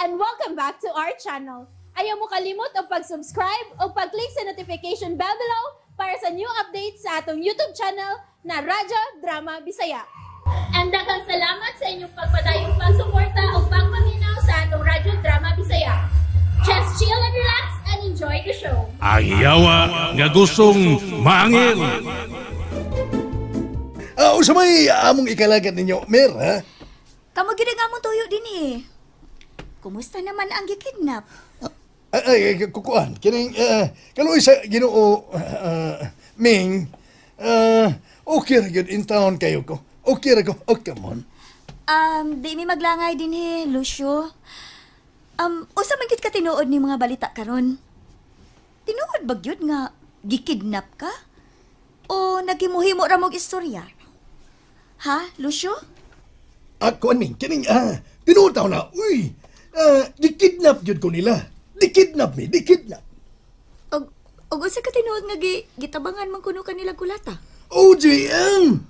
And welcome back to our channel. Ayaw mo kalimot og pag-subscribe o pag-click sa notification bell below para sa new updates sa atong YouTube channel na Radyo Drama Bisaya. And daghang salamat sa inyong pagpadayong pagsuporta o pagpaminaw sa atong Radyo Drama Bisaya. Just chill and relax and enjoy the show. Ang yawa nga gustong maangil. Unsa may among ikalagat ninyo, Mer, ha? Kamo gid ang among tuyo din eh. Kumusta naman ang gikidnap? Ay, ay, ay, kukuan. Kining, kaluoy sa Ginoo, Ming, okay ra gyud in town kayo ko. Okay ra ko. Oh, come on. Di mi maglangay din he, Lucio. Usa man gid ka tinuod ni mga balita karon? Tinuod ba gyud nga gikidnap ka? O naghimuhimo ra mog istorya? Ha, Lucio? Kuan, Ming, kining, tinuod taw na, uy, gikidnap gyud ko nila. Dikidnap mi, dikidnap. Og unsa ka tinuod nga gitabangan man kuno kanila kulata? OGM!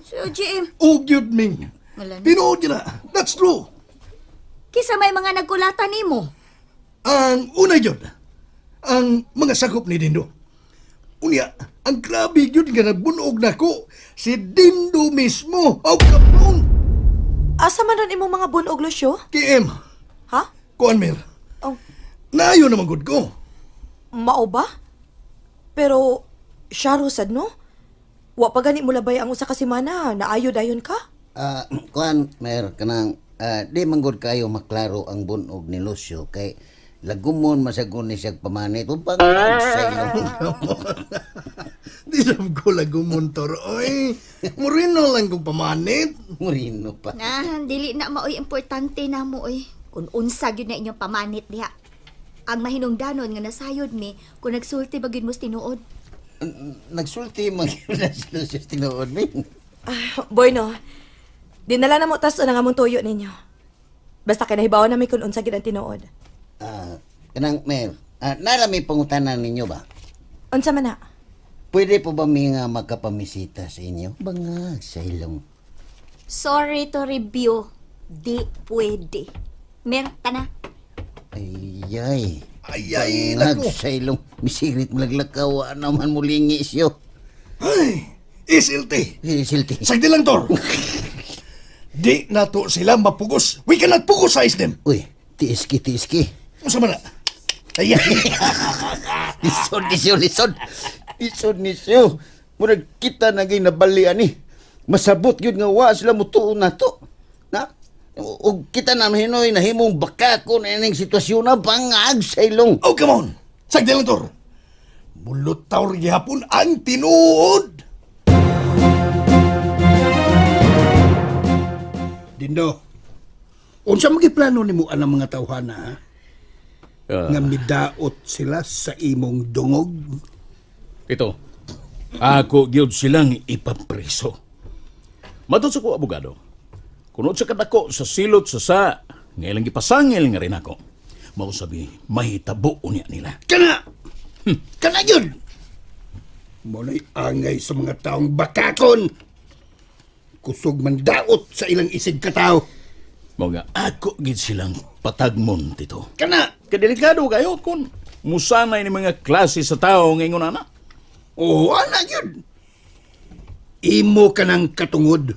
Si OGM. O gyud, Ming. Wala na. Tinuod gyud na. That's true. Kisa may mga nagkulata nimo? Ang una gyud, ang mga sakop ni Dindo. Unya, ang grabe gyud nga nagbunog nako si Dindo mismo. Oh, come on. Asa man ron imong mga bunog, Lucio? KM. Ha? Kuan, Mer. Oh. Naayo naman gud ko. Mao ba? Pero, siya sad no? Wa pa gani mo labay ang usa ka semana, naayo dayon ka? Kuan, Mer, kanang, di man gud kayo maklaro ang bunog ni Lucio kay lagumon masagun ni siyang pamanit. Upang sa ilong. Di sab ko lagumon, Tor. Oy, murino lang kong pamanit. Murino pa. Na, dili na maoy importante na mo oy. Kung unsa gyud na inyong pamanit diha. Ang mahinungdanon nga nasayod mi kung nagsulti ba gyud mo sa tinuod. Nagsulti man gyud na si Lucio sa tinuod, Ming. Ah, boy no. Dinala na mo tas ang among tuyo ninyo. Basta kay nahibaw na mi kung unsa gyud ang tinuod. Kanang Mer, nara may pangutana ninyo ba? Unsa man na? Pwede po ba mi nga makapamisita sa inyo? Bangag sa ilong. Sorry to review. Di pwede. Mer, tana. Ay, ay. Ay, ay, Bangag nako. sa ilong. Misirit malaglakaw naman mulingi siyo. Ay, isilti. Isilti. Sagdi lang, Tor. Di na to sila mapugos. We cannot pugusize them. Uy, tiiski, tiiski. Unsa man na? Ay, ay. Lisod, lisod, lisod. Lisod ni siyo. Murag kita na gay nabalian ni. Masabot yun nga wa sila mutuon na to. Na? Og kita na hinoy nahimong baka ko na ining sitwasyon na bangag sa ilong. Oh, come on. Sagdi lang, Tor. Mulutaw gihapon ang tinuod. Dindo, unsa magiplano nimo anang mga tawhana, ha? Nga midaot sila sa imong dungog? Ito, ako gyud silang ipapreso. Matod sa ko abogado, kunod sa kadako sa silot sa nga ilang gipasangil nga rin ako. Mao sabi, mahitabo unya nila. Kana! Kana gyud! Mo na'y angay sa mga taong bakakon. Kusog man daot sa ilang isig katawo. Mao nga ako gid silang patagmon, Tito. Kana! Kadelikado kayo kung musanay ni mga klase sa tao nga ingon ana. Oo, ana gyud. Imo ka ng katungod.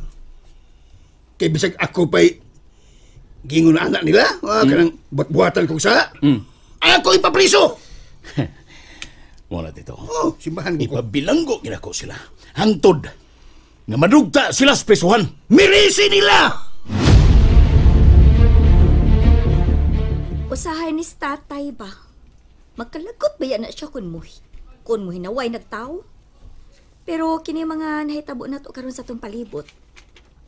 Kay bisag ako pa'y gingon na anak nila, kanang buhat-buhatan kong sala. Ako ipapriso! Wala, Tito. Oh, simbahan ko. Ipabilanggo gid ako sila. Hangtod nga madugta sila sa prisuhan. Mirisi nila! Usahay ni tatay ba? Magkalagot ba yan na siya kung muhinaway nagtao? Pero kini mga nahitabo na to karon sa tong palibot.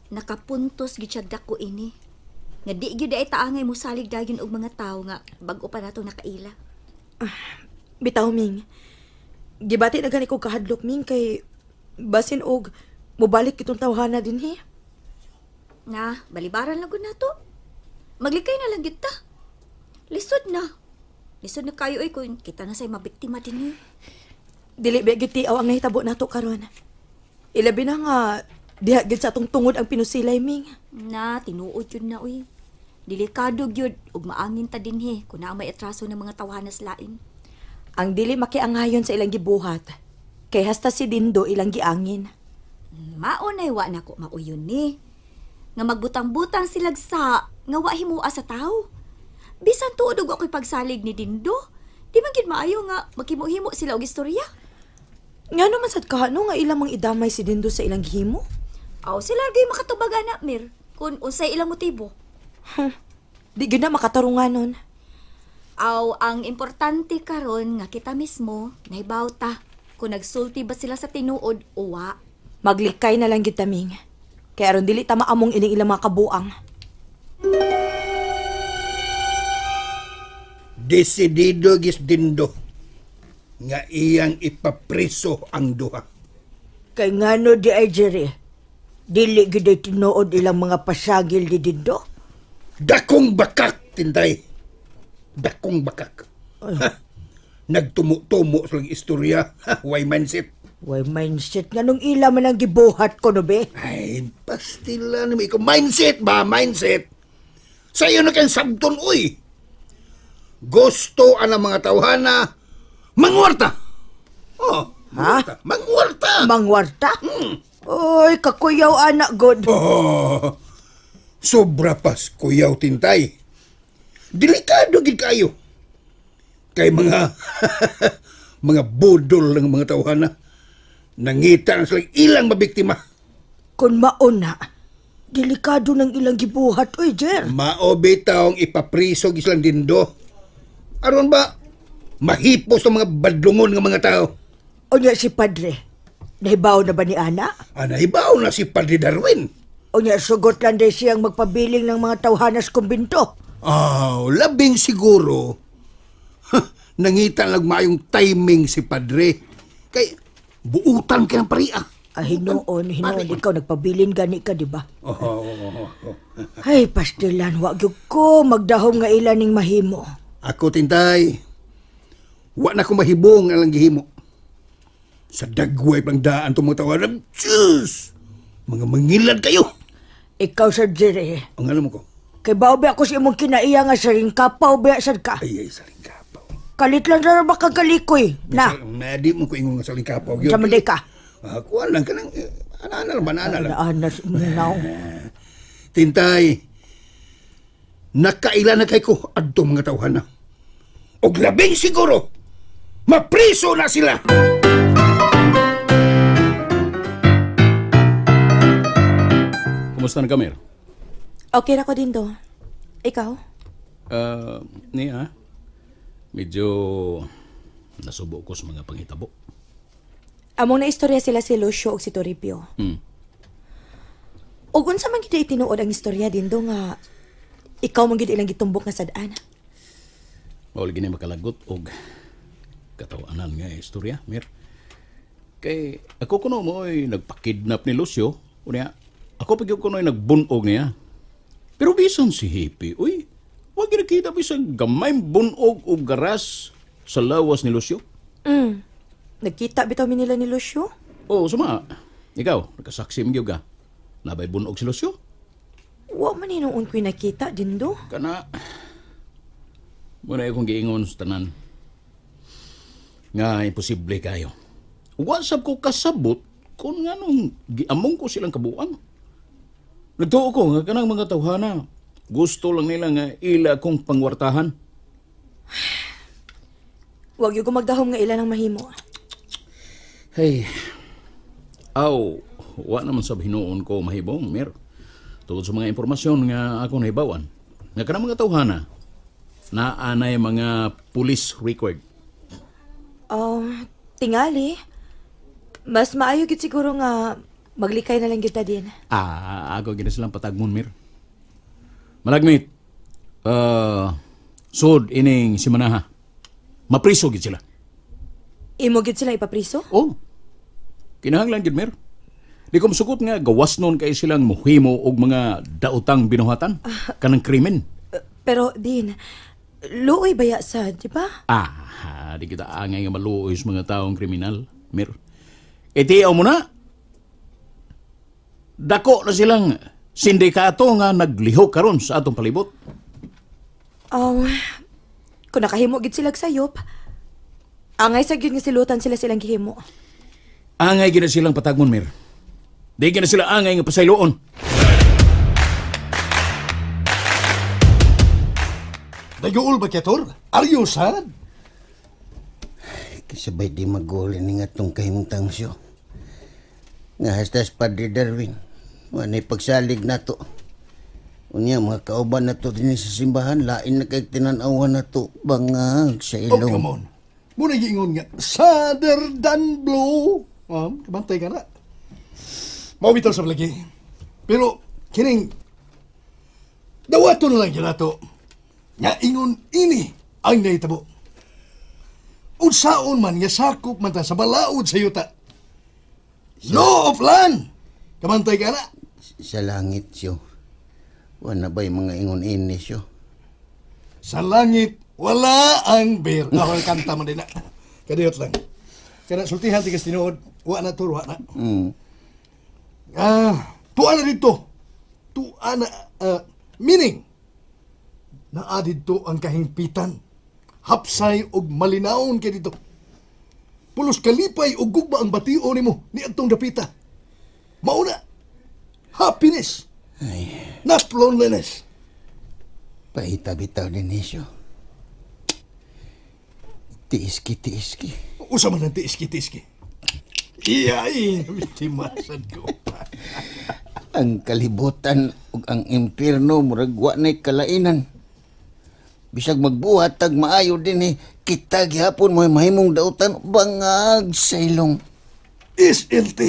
Nakapuntos gid siya dako ini. Nga di gyud ay taangay mosalig dayon og mga tawo nga bag-o pa natong nakaila. Bitaw, Ming. Gibati na gani ko kahadlok, Ming, kay basin og mobalik kitong tawhana din he. Na, balibaran lang gud nato. Maglikay na lang gid ta. Lisod na. Lisod na kayo oy kung kita na say mabiktima din he. Dili ba gyud tiaw ang nahitabo nato karon. Ilabi na nga diha gyud sa atong tungod ang pinusilay, Ming. Na, tinuod yun na, uy. Delikado gyud ug maangin ta dinhi kung naa may atraso ng mga tawhanas lain. Ang dili makiangayon sa ilang gibuhat. Kay hasta si Dindo ilang giangin. Mao nay wa nako mauyon ni. Nga magbutang-butang silag sa nga wa himua sa tawo. Bisan tuod og ako'y pagsalig ni Dindo, di man gid maayo nga maghimo-himo sila og istorya. Ngano man sad ka no nga ilang mang idamay si Dindo sa ilang gihimo? Aw sila gyud makatubag ana Mir kun unsay ilang motibo. Di gyud na makatarungan nun. Aw ang importante karon nga kita mismo nahibaw ta kung nagsulti ba sila sa tinuod o wa. Maglikay na lang gyud taming. Kay aron dili ta maamong ining ilang mga kabuang. Desidido gis Dindo nga iyang ipapriso ang duha. Kay ngano di ay Jerry, dili gyud ay tinuod ilang mga pasagil di Dindo. Dakong bakak, Tintay. Dakong bakak. Ha, nagtumo-tumo sa istorya. Ha, why mindset? Way mindset nga nung ila man ang gibuhat ko no be. Ay, pastila naman ikaw. Mindset ba? Mindset. Sa'yo na kayong sabton, uy. Gusto ang mga tawhana mangwarta. Oh, mangwarta. Ha? Mangwarta. Mangwarta? Oy, kakuyaw anak god. Oh, sobra pas kuyaw, Tintay. Delikado gid kayo. Kay mga mga budol ng mga tawhana. Nangita na silang ilang mabiktima. Kung mauna, delikado ng ilang gibuhat, oy, Jer. Mao bitawng ipapriso silang Dindo. Aron ba, mahipos ang mga badlungon ng mga tao. O niya si Padre, nahibaw na ba ni Ana? Ah, nahibaw na si Padre Darwin. O niya sugot lang day siyang magpabiling ng mga tawhanas kumbinto. Oh, labing siguro. Nangita lang maayong timing si Padre. Kay buutan ka ng paria. Ah, hinuon, ikaw nagpabilin gani ka, di ba? Oh. Ay, pastilan, wag gyud ko magdahom nga ilan ning mahimo. Ako, Tintay, wa na ko mahibong alang gihimo. Sa dagway pang daan itong mga tawaran, Diyos! Mga mangilad kayo! Ikaw, Sir Jerry. Ang alam mo ko? Kay bao ba ako sa imong kinaiya nga saring kapaw ba sad ka? Ay, saring kapaw. Kalit lang na ba kang kalikoy? Na. Di mo ko ingon nga saring kapaw. Sa man ka. Kuan lang ka nang, ana-ana lang ba? Ana-ana lang. Ana-ana, now. Tintay, nakaila na kay ko adto mga tawhana. Og labing siguro, mapriso na sila! Kumusta na ka, Mer? Okay ra ko, Dindo. Ikaw? Niya, medyo nasubo ko sa mga panghitabo. Among na istorya sila si Lucio ug si Toribio. Ug unsa man gid tinuod ang istorya, Dindo, nga ikaw man gid ilang gitumbok nga sad-an? Mao lagi ni makalagot og katawanan nga istorya, Mer. Kay ako kuno mo'y nagpakidnap ni Lucio, unya ako pa gyud kuno'y nagbunog niya. Pero bisan si Hippie, uy, wa gyud nakita bisan gamay bunog og garas sa lawas ni Lucio. Nagkita bitaw mi nila ni Lucio? Oo, suma. Ikaw, nakasaksi mo gyud ka. Nabay bunog si Lucio? Wa man hinuon ko'y nakita, Dindo. Kana, muna akong giingon sa tanan nga imposible kayo. Wa sab ko kasabot kung nganong giamong ko silang kabuang. Nagtuo ko nga kanang mga tawhana, gusto lang nila nga ila kong pangwartahan. Wag yung magdahom nga ila ng mahimo. Hey, aw, wa naman sab hinuon ko mahibong, Mer. Tungod sa mga impormasyon nga ako nahibawan, nga kanang mga tawhana, naanay mga police record. Tingali, mas maayo gid siguro nga maglikay na lang kita din. Ah, ako gina silang patagmon, Mir. Malagmit, sud ining simanaha. Mapriso gid sila. Imo gid sila ipapriso? Oh. Kinahanglan gid, Mir. Di ko masugot nga gawas nun kay silang muhimo og mga daotang binuhatan kanang krimen. Pero din, luoy baya sa, di ba? Ah, di kita angay nga maluoy sa mga taong kriminal, Mir. Itiyaw mo na. Dako na silang sindikato nga naglihok karon sa atong palibot. Kung nakahimo gid sila sayop, angay sa gyud nga silutan sila silang gihimo. Angay gid na silang patagmon, Mir. Di gid na sila angay nga pasayloon. Naguol ba Tor? Are you sad? Kasabay di maguli ni nga tong kahimtang siyo. Nga hastas Padre Darwin. Wanay pagsalig na to. Unya, mga kauban na to din sa simbahan, lain na kay tinanawan na to, bangag sa ilong. Oh, come on. Muna giingon nga, sadder than blue. Kabantay ka na. Maubitaw sa lagi. Pero, kining, dawato na lang yun na to. Nga ingon ini ang nahitabo. Unsaon man nga sakop man ta sa balaod sa yuta. Law of land. Kamantay ka na. Sa langit siyo. Wala ba'y mga ingon ini siyo? Sa langit, wala ang beer. Ako kanta man din na. Kadiyot lang. Kaya sultihan tigas tinuod. Wa na to, wa na. Tuwa na dito. Tuwa na, meaning, naa dito ang kahingpitan. Hapsay og malinaon kay dito. Pulos kalipay og gugma ang batio nimo ni adtong dapita. Mauna, happiness. Ay. Not loneliness. Paita-bitaw din nisyo. Tiiski-tiiski. Usa man ang tiiski-tiiski. Iya, biktima sad ko. Ang kalibutan ug ang impierno murag wa na'y kalainan. Bisag magbuhat tag maayo din kita gihapon mo mahimong dautan bangag sa ilong. SLT.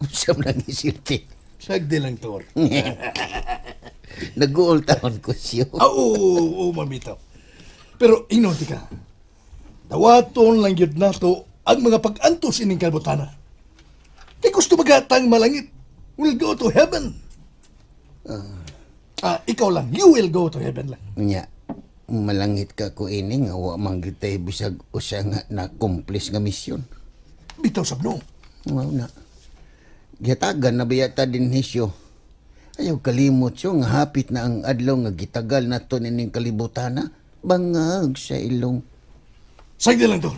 Unsa man ang SLT? Sagdi lang, Tor. Nag-uol taon ko siyo. Oo, mamitaw. Pero ingnon ka. Dawaton lang yun nato ang mga pag-antos ining kalbutana. Kay gusto magatang malangit, will go to heaven. Ikaw lang, you will go to heaven lang. Nya, malangit ka ko ini nga wa man gitay bisag usa nga na-accomplish nga misyon. Bitaw sabno. Wow na. Gihatagan na biyata din hisyo. Ayaw kalimot siyo nga hapit na ang adlaw nga gitagal na to nining kalibutana. Bangag sa ilong. Sagdi lang, Tor.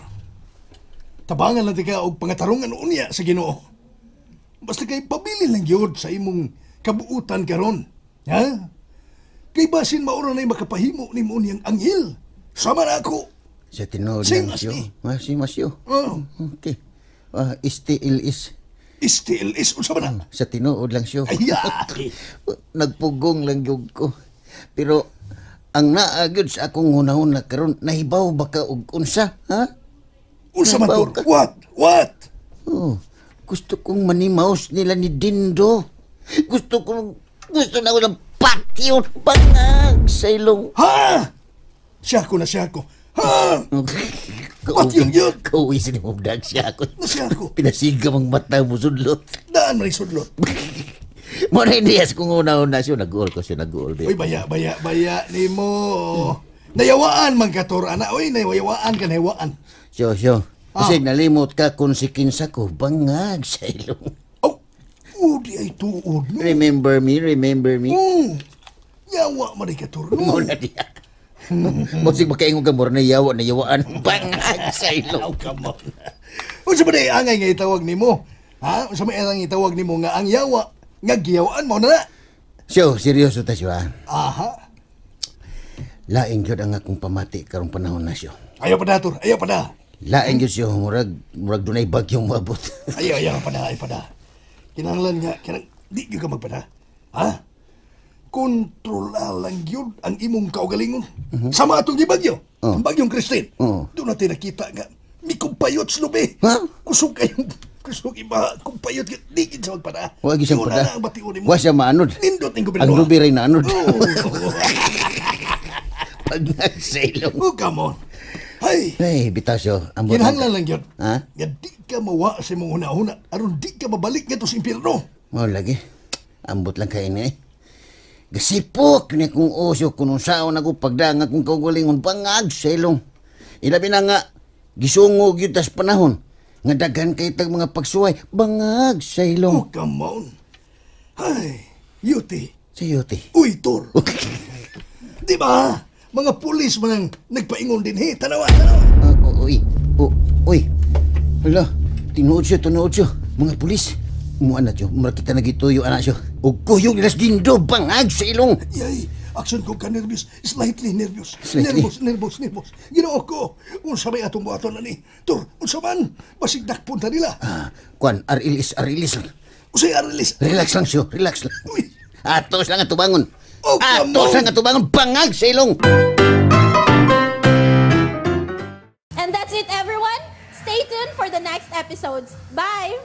Tabangan lang tika og pangatarungan unya sa Ginoo. Basta kay pabili lang gyud sa imong kabuutan karon. Ha? Kay basin maura na'y makapahimo nimo niyang anghel. Sama na ako. Sa tinuod Same lang as siyo. me. Same as you. Oh. Okay. STLS. STLS, unsa man na? Sa tinuod lang siyo. Ay, Nagpugong lang gyud ko. Pero ang naa gyud sa akong hunahuna karon, nahibaw ba ka og unsa, ha? Unsa man, Nahibaw Tor? ka? What? What? Oh, gusto kong manimaos nila ni Dindo. Gusto na ko ng patio bangag sa ilong. Ha? Siya ko na siya ko. Ha? Patio yun. Kauwi si Mubdag siya ko. Na siya ko. Pinasiga mong mata mo sudlot. Daan man sudlot. Muna hindi as kung una-una siya. Nag-uol ko siya, nag-uol. Uy, baya, baya, baya ni mo. Nayawaan man ka, Tor, ana. Uy, nayawaan ka, nayawaan. Siyo, siyo. Kasi nalimot ka kung si kinsa ko, bangag sa ilong. Oh, di ay tuod. No? Remember me, remember me. Oh, yawa man ka, Tor. No? Muna diya. Musig makaingon ka, mura na yawa, nayawaan. Bangag sa ilong. Oh, come on. Unsa ba di angay nga itawag nimo? Ha? Unsa may angay itawag nimo nga ang yawa? Nga giyawaan mo na na. Siyo, seryoso ta siyo, ha? Aha. Laing gyud ang akong pamati karong panahon na siyo. Ayaw pa na, Tor. Ayaw pa na. Laing gyud siyo, murag dunay bagyong moabot. Ayaw, ayaw pa na, ayaw pa na. Kinahanglan nga, di gyud ka magpada. Ha? Kontrola lang gyud ang imong kaugalingon. Sama atong gibagyo. Oh. Ang bagyong Christine. Oh. Doon natin nakita nga, may kumpayot sa lubi. Ha? Kusog kayong, kusog iba, kumpayot, di gyud sa magpada. Wa gyud siya Yun pada. na ang bation nimo. Wa siya maanod. Nindot ning gobernador. Ang lubi ray naanod. Oh. Pag nasa ilong. Oh, come on. Ay, Ay, bitasyo. Ambot kinahanglan lang yun. Ha? Nga di ka mawa sa imong huna-huna, aron di ka mabalik ngadto sa impyerno. Mao lagi. Ambot lang kay ni. Gasipok ni kung osyo kung unsaon ako pagdang akong kaugalingon bangag sa ilong. Ilabi na nga gisungog yun tas panahon nga daghan kay tag mga pagsuway bangag sa ilong. Oh, come on. Ay, yuti. Sa yuti. Uy, Tor. Di ba? Mga pulis man ang nagpaingon din he. Tanawa, tanawa. Ah, uy, oh, uy. Hala, tinuod siya, tinuod siya. Mga pulis. Muan na siya, mura kita nagituyo anak siya. Og kuyog nila sa dindo, bangag sa ilong. Yay, action ko ka nervous, slightly nervous. Slightly. Nervous, nervous, nervous. Ginoo ko, unsa may atong buhaton ani? Tur, unsa man? Basig dakpon ta nila. Ah, kuan, RLS, RLS lang. Usay RLS. Relax lang siya, relax lang. Uy. Atos lang ang tubangon. Oh, come Atos on. lang ang tubangon, bangag sa ilong. And that's it, everyone. Stay tuned for the next episodes. Bye!